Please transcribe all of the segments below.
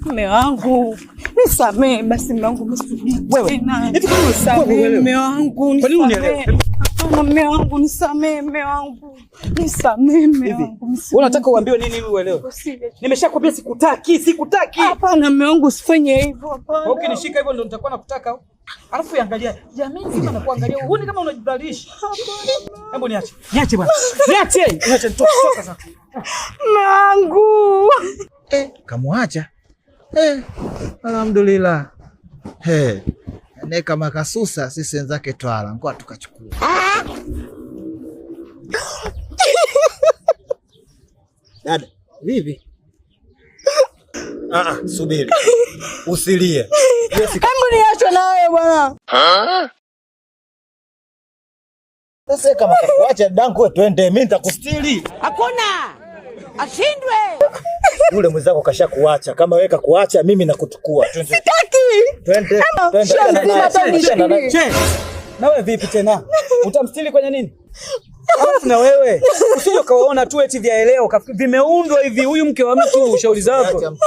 Mume wangu, nisamee basi mume wangu, mimi Wewe, tena. hivi kwa nini Nisamee wewe? mume wangu, Kwa nini unielewe? nisamee. Hapana mume wangu, nisamee mume wangu. Nisamee mume Hivi, wangu. Mimi wewe unataka uambiwe nini ili uelewe? Usije. Nimeshakwambia sikutaki, sikutaki. Hapana mume wangu, usifanye hivyo, hapana. Wewe ukinishika hivyo ndo nitakuwa nakutaka. Alafu angalia, jamii nzima nakuangalia. Huoni kama unajidhalilisha? Hebu niache. Niache bwana. Niache. Niache nitoke toka sasa. Mume wangu. Eh, kamwacha. Eh, alhamdulillah. He, ne kama kasusa sisi wenzake twala ngoa tukachukua. Dada, vipi? Ah, ah, subiri. Usilie. Hebu niache na wewe bwana. Sasa kama kakuacha dadangu, wewe twende, mimi nitakustiri. Hakuna ashindwe. Yule mwenzako kashakuacha. Kama wewe kakuacha, mimi nakuchukua. Twende. Sitaki. Twende. Twende. Sio hata unishikilie. Che. Na wewe vipi tena? Utamstiri kwenye nini? Alafu na wewe usije ukawaona tu eti vya eleo vimeundwa hivi, huyu mke wa mtu, shauri zako.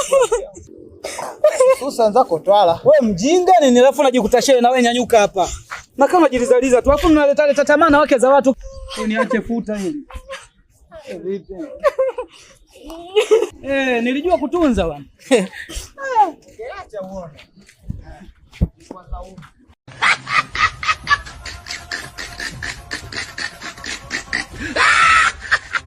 Susa wenzako twala. Wewe mjinga nini? Alafu unajikuta shehe na wewe nyanyuka hapa. Na kama unajilizaliza tu, alafu mnaleta leta tamaa na wake za watu. Niache futa hili. Eh, vipi? Eh, nilijua kutunza bwana. Acha uone.